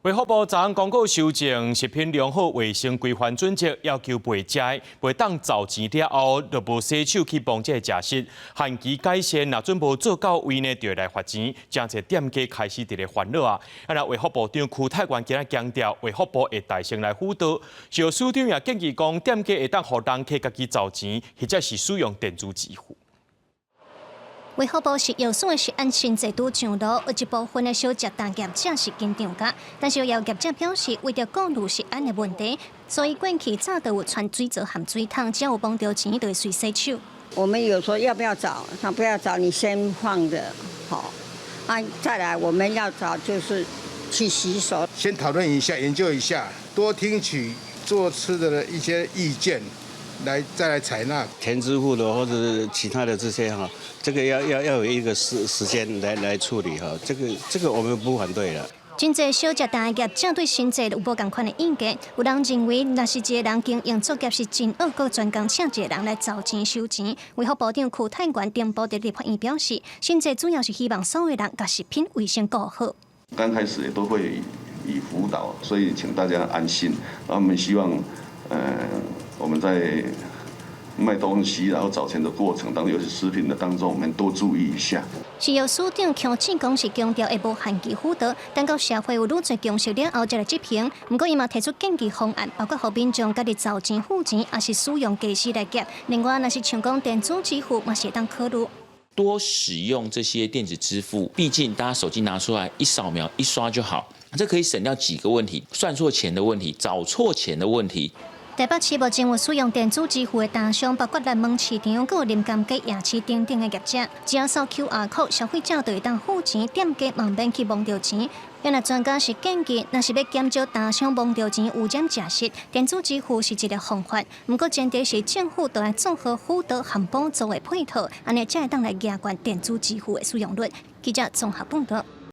衛福部昨昏公告修正食品良好衛生規範準則，要求賣食的袂當找錢了後，就無洗手去碰這个食食。限期改善，若準無做到位呢，就會來罰錢。誠濟店家開始佇咧煩惱啊！啊，若衛福部長邱泰源今仔強調，衛福部會帶先來輔導。食藥署長也建議講，店家會當予人客家己找錢，或者是使用電子支付。衛福部食藥署的食安新制度上路，有一部分的小食攤業者是緊張㗎，但是有業者表示，為著顧慮食安的問題，所以過去早就有傳水槽和水桶，只要有摸著錢，就會隨洗手。我們有說要不要找，他不要找，你先放著，好，啊，再來我們要找就是去洗手。先討論一下，研究一下，多聽取做吃的的一些意見。來再來採納電支付的或者是其他的這些哈，這個要有一個時間來處理哈，這個我們不反對的。真濟小食攤業者對新制有無仝款的意見，有人認為，若是一个人經營作業是真惡，閣專工請一个人來找錢收錢。衛福部長邱泰源頂晡佇立法院表示，新制主要是希望所有人共食品衛生顧好。剛開始也都會以輔導，所以請大家安心。我們希望，我們在賣東西，然後找錢的過程當中，尤其食品的當中，我們多注意一下。食藥署長邱志剛是強調會無限期輔導，等到社會有愈濟共識了後才來執行。毋過伊嘛提出建議方案，包括予民眾家己找錢付錢，抑是使用家私來結。另外，若是像講電子支付，嘛是會當考慮。多使用這些電子支付，畢竟大家手機拿出來一掃描一刷就好，這可以省掉幾個問題：算錯錢的問題、找錯錢的問題。台北市目前有使用電子支付的攤商，包括南門市場、閣有林甘街夜市等等的業者，只要掃 QR code，消費者就會當付錢，店家嘛毋免去摸著錢。原來專家是建議，若是欲減少攤商摸著錢污染食食，電子支付是一个方法。毋過前提是政府著愛做好輔導和補助的配套，按呢才會當來加懸電子支付的使用率。記者綜合報導。